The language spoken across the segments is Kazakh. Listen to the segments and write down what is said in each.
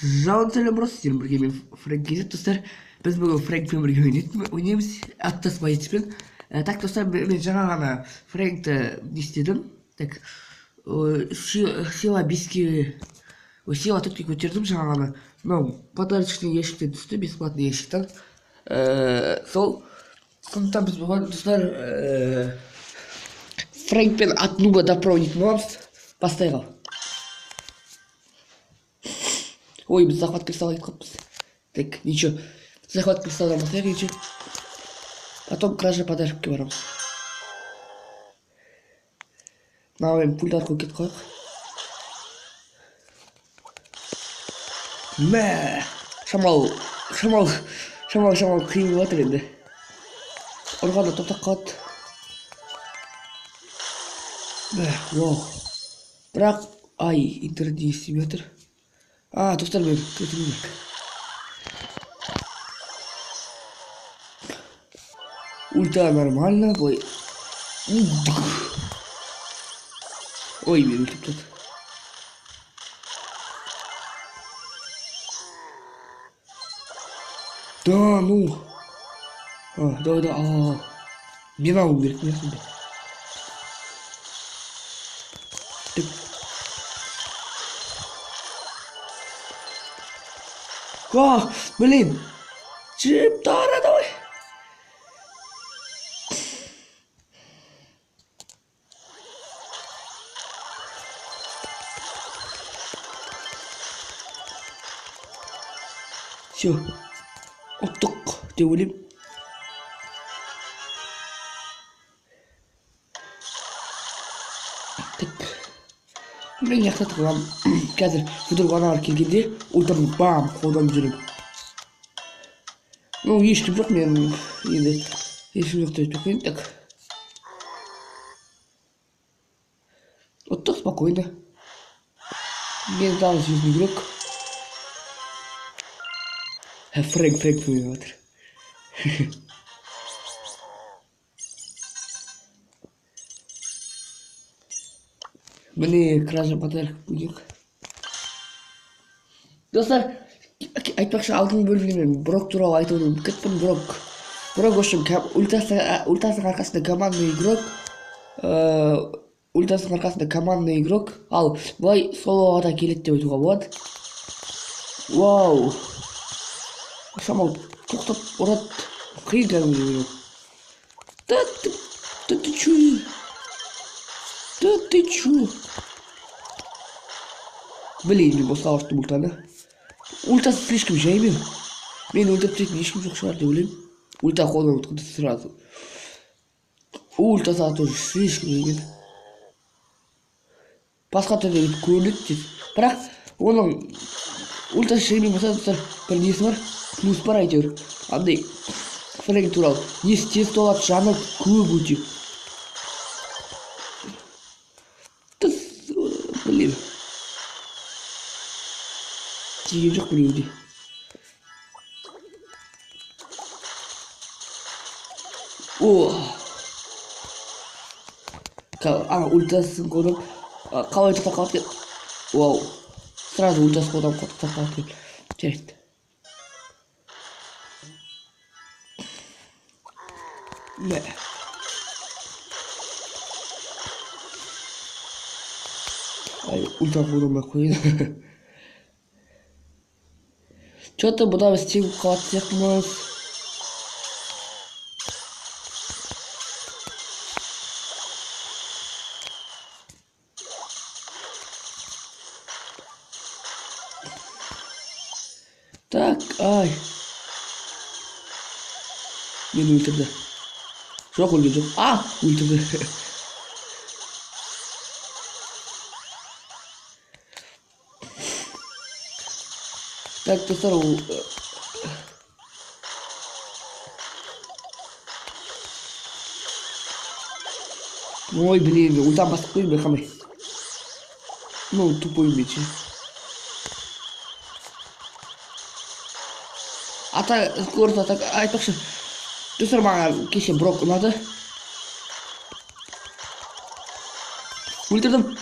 Жалын сәлем брос, сіздермен бірге мен Фрэнк Кизет, достар. Біз бүгін Фрэнкпен бірге ойнаймыз, аттас боецпен. Так, достар, мен жаңа ғана Фрэнкті не істедім. Так, сила 5-ке, сила 4-ке көтердім жаңа ғана. Мынау подарочный ящиктен түсті, бесплатный ящиктен. Сол, сондықтан біз бүгін, достар, Фрэнкпен от нуба до про ойнайтын боламыз. Бастайық ал. Ой, біз захват кристалла кетіп қалыппыз. Так, ничего. Захват кристаллдан бастайық, ничего. Потом кража подарокке барамыз. Мынау енді пульт арқылы кетіп қалайық. Мә, шамал қиын болып жатыр енді. Ұрғанда тоқтап қалады. Мә, вау. Бірақ, ай, интернет не істемей жатыр. А, достар, мен кетуім керек. Ульта нормально, былай. Ой, мен өлтіріп тастады. Да, ну. А, давай, давай, ал, ал, ал. Мен алуым керек, мен сонда. Так. А, блин. Чип, Тара, давай. Все. Ұттық деп ойлаймын. Так. Мен жақта тығыламын. Қазір вдруг аналар келгенде ультрамды бам қолданып жүремін. Ну, ешкім жоқ, мен енді ешкім жоқ деп айтпай қояйын. Так. Ұттық спокойно. Мен жалғыз өзім игрок. Фрэнк, Фрэнк ойнап жатыр. Міне кража подарок бүгін. Достар, айтпақшы, алдыңғы бөлімде мен Брок туралы айтуды ұмытып кеттім. Брок. Брок, в общем, ультасының арқасында командный игрок. Ультасының арқасында командный игрок. Ал былай солоға да келеді деп айтуға болады. Вау. Шамал тоқтап ұрады. Қиын кәдімгідей. Да ты чё? Да ты чё? Блин, мен босқа ұрттым ультаны. Ультасы слишком жаймен. Мен өлтіріп тастайтын ешкім жоқ шығар деп ойлаймын. Ульта қолдан ұтқанды сразу. Ультасы тоже слишком жаймен. Басқа түрде көрінеді тез. Бірақ оның ультасы жаймен болса, достар, бір несі бар, плюс бар әйтеуір. Андай Фрэнк туралы. Несі тез толады, жаны көп өте. Тыс, блин. Тиген жоқ біреуде. О! Ана ультасын қолданып, қалай тоқтап қалады екен? Вау. Сразу ультасын қолданып тоқтап қалады екен. Жарайды. Мә. Ай, ульта қолданбай қояйын. Чё-то бұда біз теуіп қалатын сияқтымыз. Так, ай. Мені өлтірді. Жоқ, өлген жоқ. А, өлтірді. Так, достар, ол ой, блин, ультам басып қойдым, байқамай. Ну, тупой мен ше. Ата, скорость атак, айтпақшы. Достар, маған кеше Брок ұнады. Өлтірдім.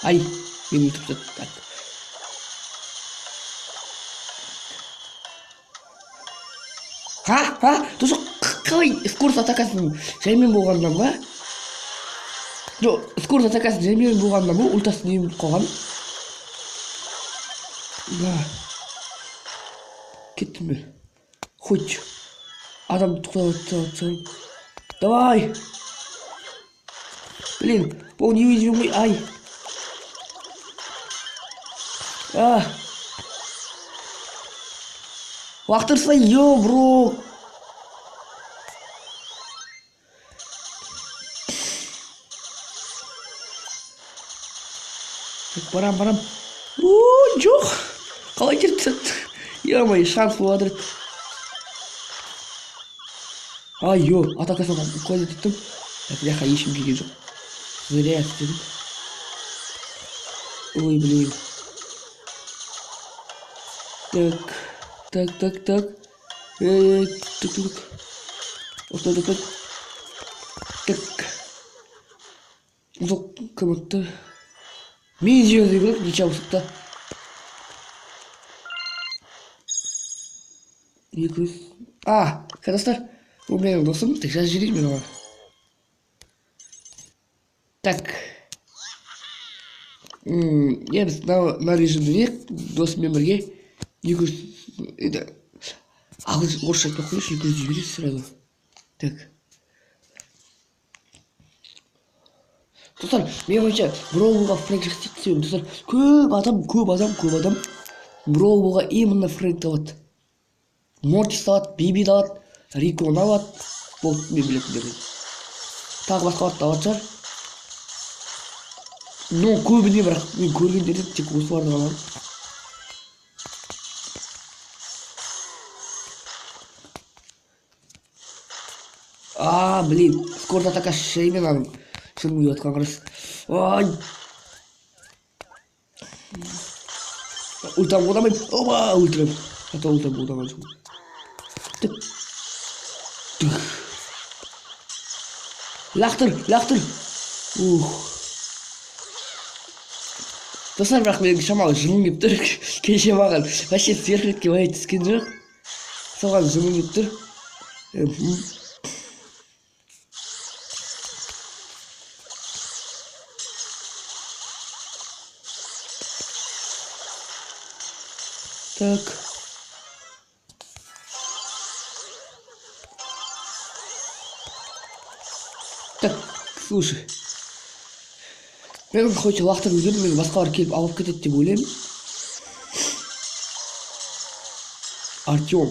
Ай, мені өлтіріп тастады. Так. Ха? Достар, қалай скорость атакасының жаймен болғанынан ба? Жоқ, скорость атакасының жаймен болғанынан ба? Ультасы не болып қалған? Да. Кеттім мен. Хоть адамды тоқтатып. Давай. Блин, бұл неуязвимый, ай. А. Лақтырса, ё, бро. Так, барам. О, жоқ. Қалай келіп түседі? Ё-моё, шанс болады. Ай, ё, атакасына қойды дедім. Так, бляха, ешкім келген жоқ. Зря істедім. Ой, блин. Так, так, так, так. Так, так, так. Осылай, так, так. Так. Ұзақ көмекті. Мен жеуді керек, неше болсақ та. 200. А, достар, бұл менің досым. Так, жазып жіберейін мен оған. Так. Иә, біз мына режимде досыммен бірге 200, это, ағылшын орысша айтпай ақ қояйыншы, 200 жіберейік сразу. Так. Достар, менің ойымша, Броулға Фрэнк жақсы себебі, достар, көп адам Броулға именно Фрэнк алады. Мортис алады, Биби алады, Риконы алады. Болды, мен білетіндерден. Тағы басқаларды да алатын шығар. Но көбіне бірақ мен көргендерден тек осыларды ғана аламын. А, блин, скорость атака шеймен аным. Шыным келіп жатқан қарас. Ай! Ультам қолдамаймын. Оба, өлтіремін. А то ультам қолдамаған жоқпын. Тік. Тік. Лақтыр, лақтыр. Ух. Достар, бірақ менің шамалы жыным келіп тұр. Кеше маған вообще сверхредке былай түскен жоқ. Соған жыным келіп тұр. Так. Так, слушай. Мен хоть лақтырып үлгердім, мен басқалар келіп алып кетеді деп ойлаймын. Артем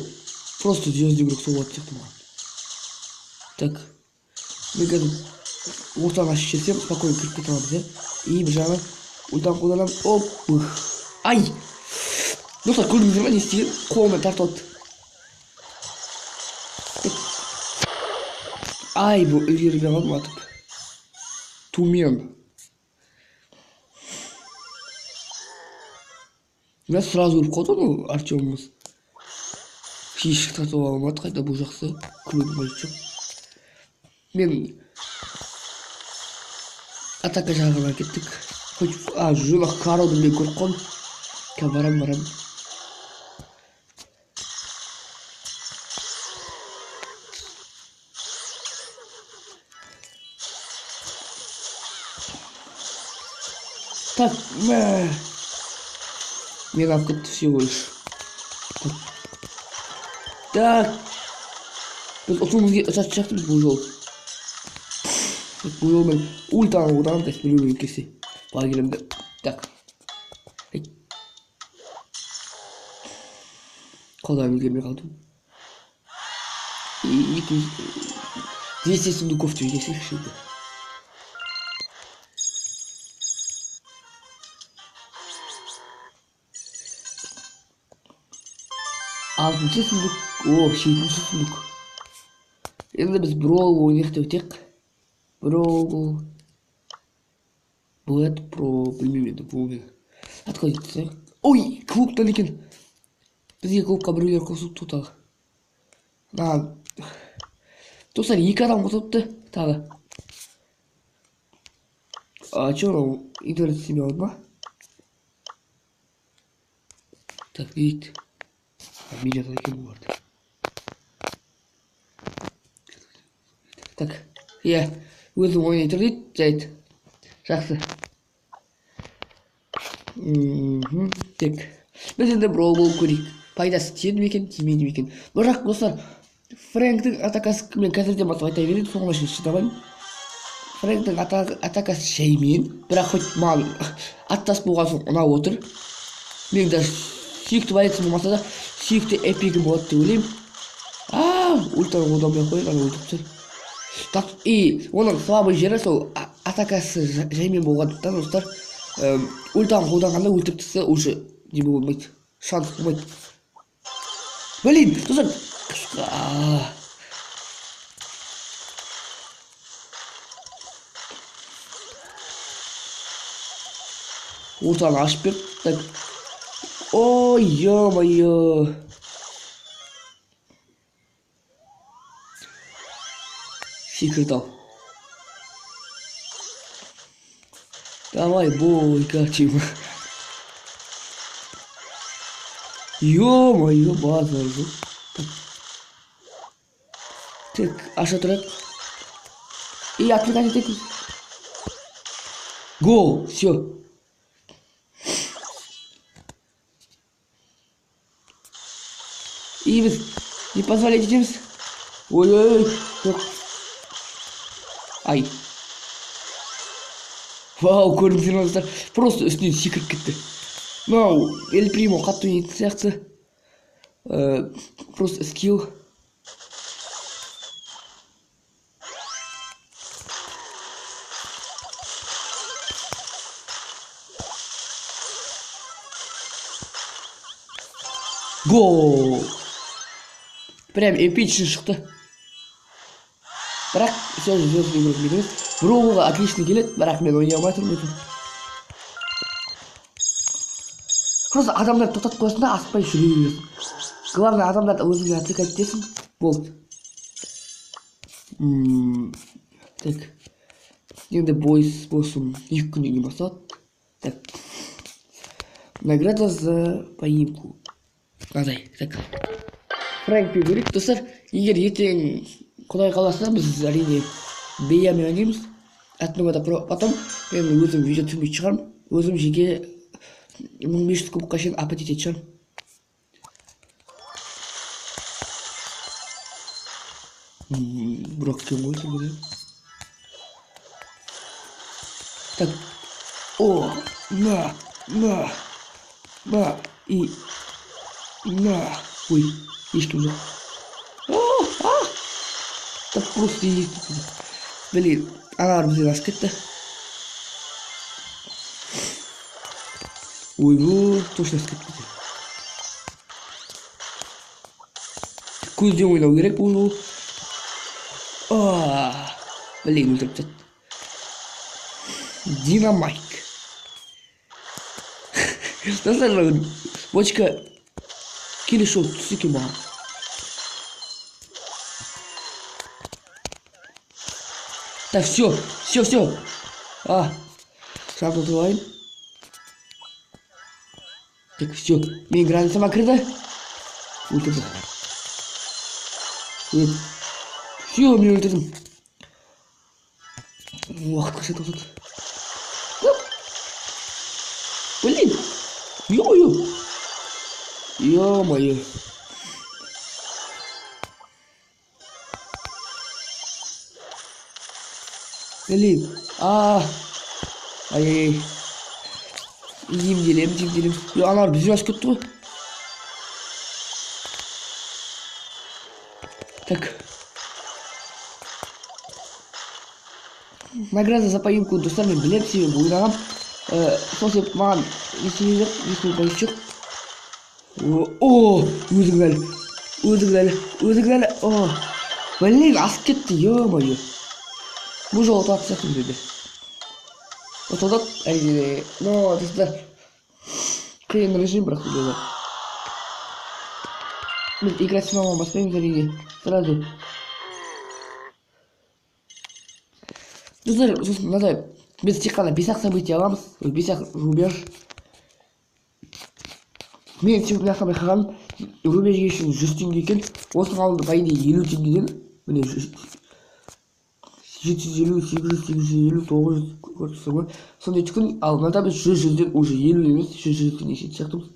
просто звездный игрок соғып сияқты маған. Так. Мен қазір ортаны ашып жіберсем, спокойно кіріп кете аламыз, иә. И бір жағынан ультаны қолданамын. Оп. Ай! Достар, көрдіңіздер ме не істеген? Қолымен тартып алды. Ай, бұл үлгермей қалдым атып. Тумен. Мен сразу өліп қалды ғой Артеміміз. Еш тартып алмады, қайта бұл жақсы. Күлудің қажеті жоқ. Мен атака жағына кеттік. Хоть, а, жолақ Кароды мен көріп қалдым. Қазір барам. Так, мә. Мен алып кетті всего лишь. Так. Біз ұтуымызге ұтатын сияқтымыз бұл жолы. Бұл жолы мен ультаны одан да біреу келсе. Бала келемін де. Так. Қолдан үлгермей қалдым. 200 сундуков деп жесекші енді. Алтыншы сундук, о, жетінші сундук. Енді біз Брол ойнайық деп өтейік. Брол. Блэд про, білмеймін енді бұл мен. Открыть етсек. Ой, клубтан екен. Бізге клубқа біреулер қосылыпты тағы. Достар, екі адам қосылыпты тағы. А, че анау интернет істемей қалды ма? Так, не дейді? Мен жатады екен бұларды. Иә, өзің ойнай тұр дейді. Жайт. Жақсы. Так. Біз енді Брол болып көрейік. Пайдасы тиеді ме екен, тимейді ме екен. Бірақ достар, Фрэнктің атакасы мен қазірден бастап айта берейін, соңына шейін шыдамаймын. Фрэнктің атакасы жаймен, бірақ хоть маған аттас болған соң ұнап отыр. Мен даже сүйікті боецім болмаса да сүйікті эпигім болады деп ойлаймын. Ультаны қолданбай ақ қояйын, ана өлтіріп тастады. Так, и оның слабый жері сол атакасы жаймен болғандықтан достар, ультаны қолданғанда өлтіріп тастаса уже неме болмайды, шанс болмайды. Блин, достар, қысқа. Ортаны ашып берді. Так. Ой, ё-моё. Секірді ал. Давай, бойка, Тима. Ё-моё, базар жоқ. Так, аша тұрайық. И отвлекать етейік. Гол, всё. И біз не позволять етеміз. Ой-ой-ой, жоқ. Ай. Вау, көрдіңіздер ме достар? Просто үстінен секіріп кетті. Мынау Эль Примо қатты ойнайтын сияқты. Просто скилл. Гол! Прям эпичный шықты. Бірақ все же звездный игрок емес. Броуға отлично келеді, бірақ мен ойнай алмай тұрмын өзім. Просто адамдарды тоқтатып қоясың да асықпай жүре бересің. Главное адамдарды өзіңе отвлекать етесің. Болды. Так. Енді бойс болсын 2 күннен кейін басталады. Так. Награда за поимку. Мынадай. Так. Фрэнкпен көрейік достар. Егер ертең Құдай қаласа, біз әрине Беямен ойнаймыз. Атногада потом мен өзім видео түсірмейтін шығармын. Өзім жеке 1500 кубқа шейін апат ететін шығармын. Бірақ кем ғой сен. Так. О, на, на, на и на. Ой, ешкім жоқ. Так просто есть. Блин, аналар бізден асып кетті. Ойбой, точно асып кетті. Көзден ойнау керек бұл. Блин, өлтіріп тастады. Динамайк. Достар, бочка келесі жолы түссе екен маған. Так, все, все, все. Сразу открываем. Так, все. Мен границама кірді. Өлтірді. Все, мен өлтірдім. Уақыт қашан тоқтады. Блин. Ё-моё. Ё-моё. Блин. Ай-ай-ай. Емделеміз, емделеміз. Аналар бізден асып кетті ғой. Так. Награда за поимку достар, мен білемін, себебі ойнағам. Сол себепті маған ештеңе жоқ, ештеңе пайдасы жоқ. О, өзің әлі. Өзің әлі, өзің әлі. О, блин, асып кетті, ё-моё. Бұл жолы ұтатын сияқтымыз енді. Ұтылдық, әрине. Но, достар, қиын режим, бірақ бұл жолы. Біз играть снова баспаймыз, әрине. Сразу. Достар, сосын мынадай, біз тек қана 5-ақ событие аламыз, 5-ақ рубеж. Мен себебін ақтамай қалғаным, рубежге үшін 100 теңге екен. Осының алдында по идее 50 теңгеден, міне 750, 800, 850, 900 көріп тұрсың ғой. Сондай түскен, ал мынада біз 100-ден уже 50 емес, 100-ден неше сияқтымыз.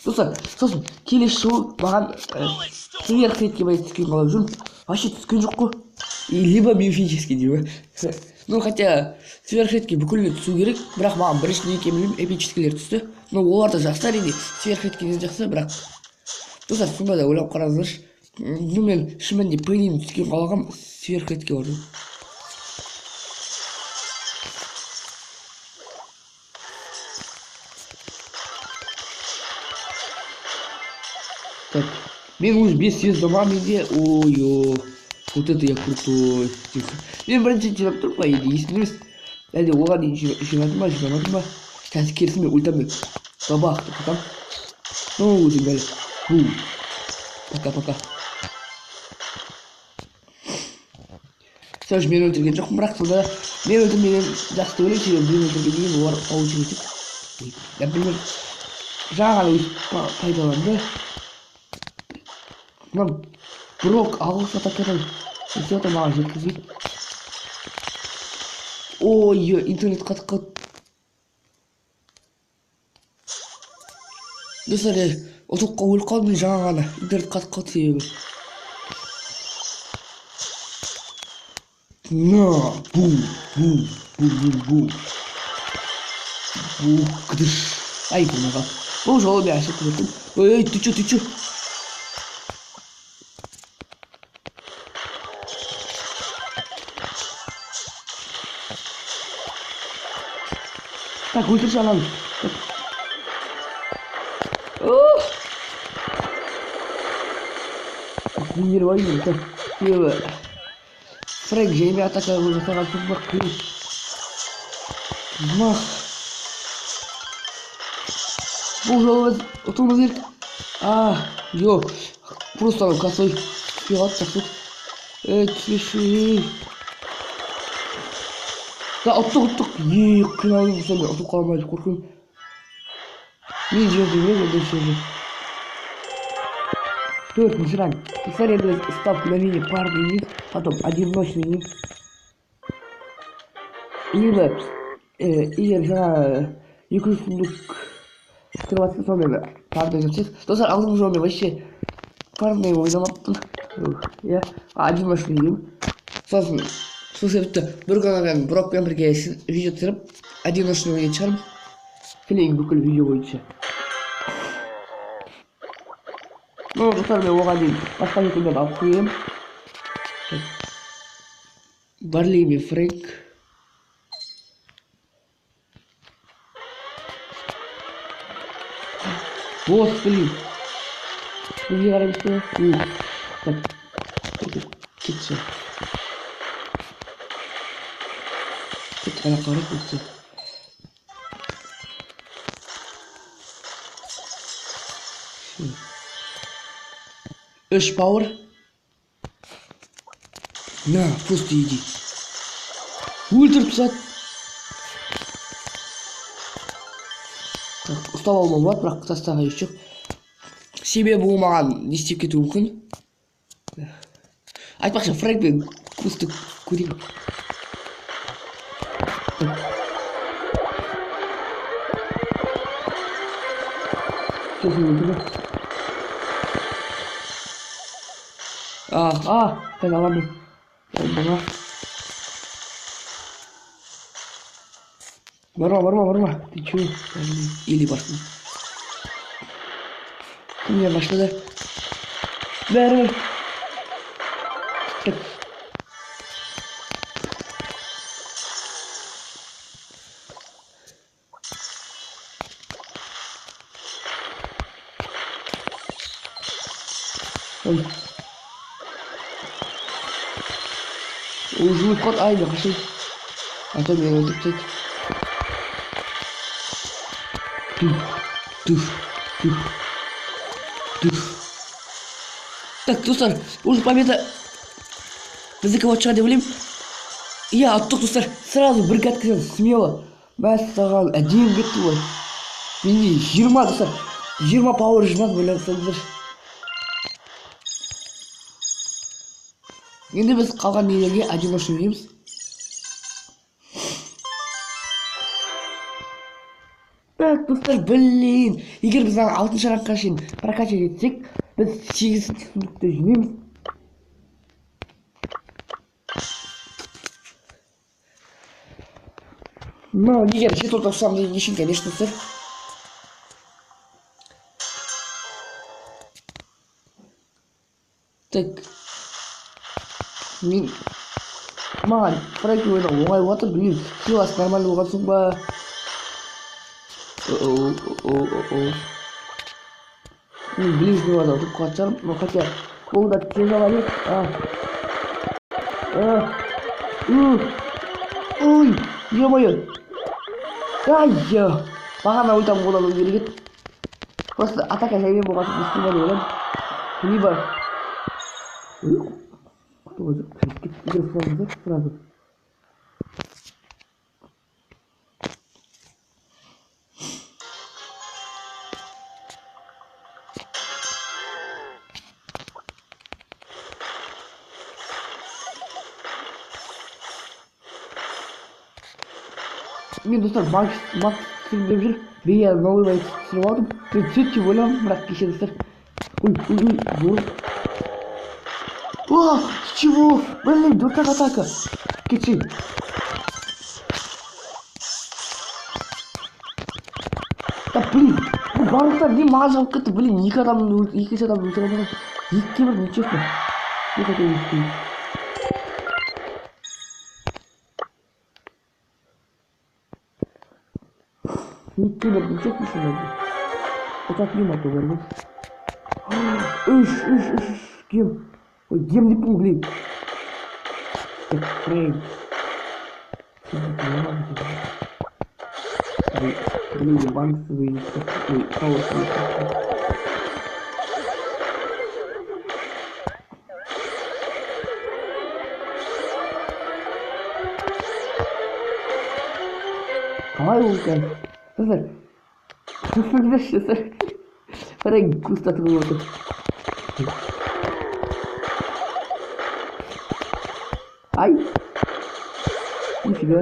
Достар, сосын келесі жолы маған сверхредкий боец түскен қалап жүрмін. Вообще түскен жоқ қой. И либо мифический деймін. Ну, хотя сверхредкий бүкіліне түсу керек, бірақ маған бірінші не екенін білмеймін, эпическийлер түсті. Но олар да жақсы әрине, сверхредкийден жақсы, бірақ достар, сонда да ойлап қараңыздаршы. Ну, мен шын мәнінде Пеннидің түскен қалағам сверхредкий бар. Так, мен уже 5 звезда ма менде. Ой-ой, вот это я крутой. Мен бірінші жинап тұрмын, по идее, есімде емес. Әлде оған дейін жинадым ба, жинамадым ба? Қазір келсін, мен ультамен бабах деп атамын. Ну, өзің бәле. Бу. Пока-пока. Все же мен өлтірген жоқпын, бірақ сонда мен өлтірмеген жақсы деп ойлаймын, себебі мен өлтіргеннен кейін олар получить етеді. Например, жаңа ғана өйтіп пайдаланды. Мына Брок алғыс атакадан не істеп маған жеткізбейді. Ой, интернет қатып қалды. Достар, ұтылып өліп қалдым мен жаңа ғана. Интернет қатып қалды себебі. На, бу, бу, бу, бу, бу. Бу, кыдыш. Ай, болмай қалды. Бұл жолы мен ошибка жаттым. Ой, ты чё, ты чё? Так, өлтірші ананы. Нелер бар екен, так, себебі Фрэнк жаймен атака жасаған соң ба қиын. Мах. Бұл жолы біз ұтуымыз керек. А, жоқ. Просто анау косой түспей қалды, жақсы. Ей, түспеші, ей. Да, ұттық, ұттық. Ей, қиналдым, достар, мен ұтылып қаламын деп қорқамын. Мен жібердім, мен енді жібердім. Төртінші ранг. Достар, енді біз столкновение парный дейміз, потом одиночный дейміз. Либо, егер жаңа 200 сундук кіріп жатса, сонымен парный жасайық. Достар, алдыңғы жолы мен вообще парный ойнамаппын. Иә, одиночный деймін. Сосын сол себепті бір күні мен Брокпен бірге видео түсіріп, одиночный ойнайтын шығармын. Тілеймін бүкіл видео бойынша. Ну, достар, мен оған дейін басқа жетімдерді алып қоямын. Барли мен Фрэнк. Босс, блин. Бізге қараймыз ба? Так. Кетші. Кет, ана қарай кетші. Үш пауэр. На, просто иди. Өлтіріп тастады. Так, ұстап алуыма болады, бірақ тастаған еш жоқ. Себебі ол маған не істеп кетуі мүмкін. Айтпақшы, Фрэнк пен Кусты көрейік. Сосын өлтірді. А, ben alamıyorum. Ben buna. Барма, барма, барма. Ты чё? Или барсын. Кімге башлады? Бәрібір. Так. Ой. Уже кот, ай, қашай. А то меня өлтіріп тастайды. Тух, тух, тух, тух. Так, достар, уже победа біздікі болып шығар деп ойлаймын. Иә, ұттық, достар. Сразу бір каткадан смело. Мәссаған, әдемі кетті ғой. Менде 20, достар. 20 пауэр жинадым, ойлансаңыздар. Енді біз қалған нелерге одиночный ойнаймыз. Так, достар, блин. Егер біз 6-шы рангқа шейін прокачать етсек, біз 8-ші сундукты жинаймыз. Ну, егер жеті ұтсам деген үшін, конечно, достар. Так. Мен маған Фрэнки ойнау оңай болып жатыр, білмеймін. Силасы нормально болған соң ба? Мен ближний барды ұтып қалатын шығармын, но хотя ол да тез ала береді. Ой, ё-моё. Ай, бағана ультам қолдану керек еді. Просто атака жаймен болған соң естімей деп ойлаймын. Либо сразу. Мен, достар, макс түсіргім деп жүр. Бея новый байт түсіріп алдым. Мен түседі деп ойлағанмын, бірақ кеше, достар. Ой, ой, ой, ой. О, чего? Блин, дурак атака. Кетші. Да, блин, бұл барлықтар не маған жауып кетті, блин, екі адам, екінші адам өлтіре алмаған. Екіге бір, нечестно. Не хотел екіге. Екіге бір, нечестно, что ли? Ұтатын ем ату бар ғой. Үш, үш, үш, гем. Ой, гем деп блин. Так, Фрэнк. Блин, банк выйдет. Ой, хаос. Қалай ол екен? Достар, достар, Фрэнк куста тығылып отыр. Ай! Нифига.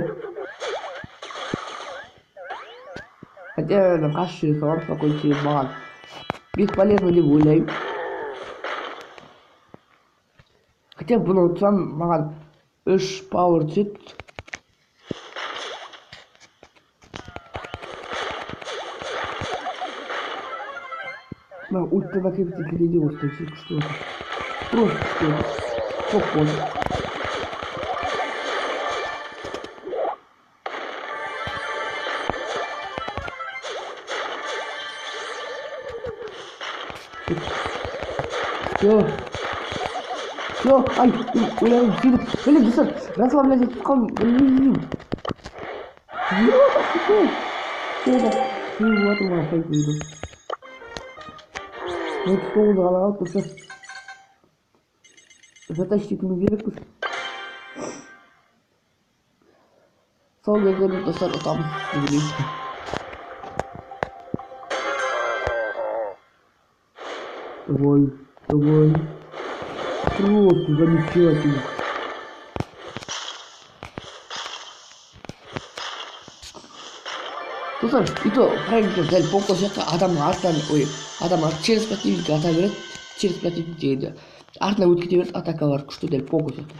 Хотя, мен қашып жүре саламын, спокойно маған. Бесполезно деп ойлаймын. Хотя бұны ұтсам, маған 3 пауэр түседі. Мына ультра накрепить келеді осылай, күшті отыр. Просто күшті отыр. Топ болды. Все. Все. Ай, ойланып сөйлеп. Блин, достар, расслаблять етіп қалдым. Блин. Не болып жатыр маған фейк видео. 39 ғана қалды, достар. Затащить етуіміз керекпіз. Сол кезде біз, достар, ұтамыз деп ойлаймын. Давай, давай. Просто замечательно. Достар, и то Фрэнк дәл Поко сияқты адамның артынан, ой, адам через противника ата береді, через противник дегенде артынан өтіп кете береді, атакалар күшті дәл Поко сияқты.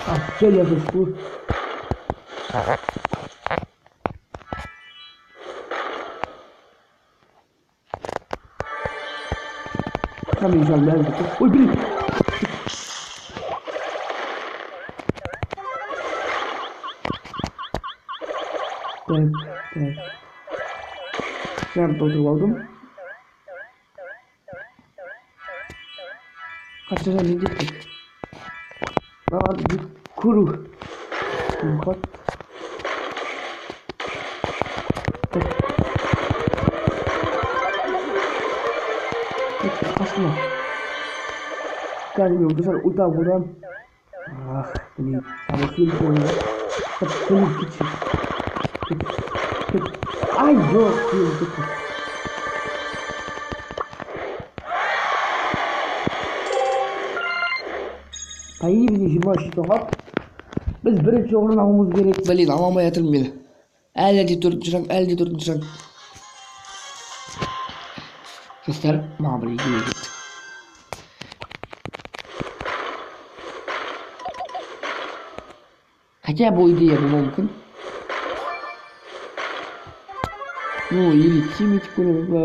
А, все, я зашел. Ой, блин! Так, так. Бәрін толтырып алдым. Қанша жан жеттік? Маған көру. Қымбат. Так. Қашма. Қазір мен, достар, ульта қолданамын. Ах, блин, там фильм. Блин, кетші. Кет. Ай, жоқ, кетті. По идее, бізде 23 жетон қалды. Біз бірінші орын алуымыз керек. Блин, ала алмай жатырмын мен. Әлі де төртінші ранг, әлі де төртінші ранг. Достар, маған бір идея келді. Хотя бұл идея болмауы мүмкін. Ну, или тим етіп көреміз ба.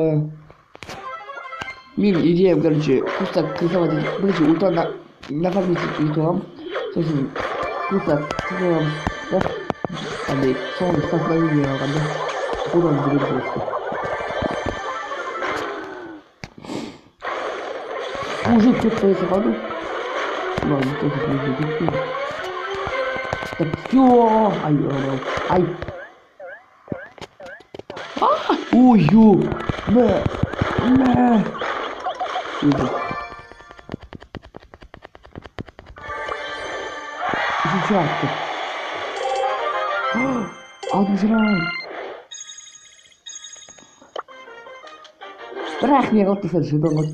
Менің идеям, короче, куста крысовать етіп, бірінші ультра нафармить етіп аламын. Сосын куста крысовать да, андай соңғы столкновение алғанда одан жүреміз просто. Уже 4% қалды. Ладно, тоже не. Так, все. Ай, ай. Ой, ё. Мә. Мә. Үшінші атты. Алтыншы раунд. Бірақ не қалды достар, жетон қалды.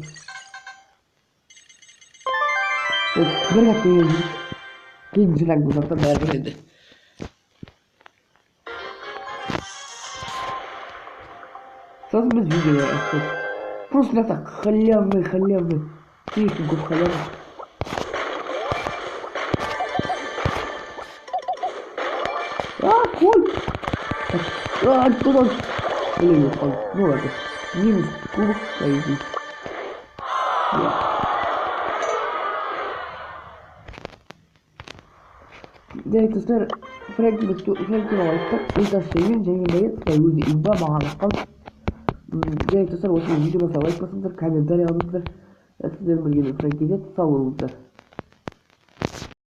Бір қат қоя жүрейік. Екінші ранг болсақ та бәрібір енді. Сосын біз видео аяқтайық. Просто мына жақта халявный, халявный. Слишком көп халява. А, қой! А, туда! Блин, упал. Ну ладно. Минус кубок, по идее. Жарайды, достар, Фрэнкті айттық. Ультасы және боец өзі имба маған қалды. Жарайды, достар, осы видео болса лайк басыңыздар, комментарий жазыңыздар. Сіздермен бірге Фрэнк Кз. Сау болыңыздар.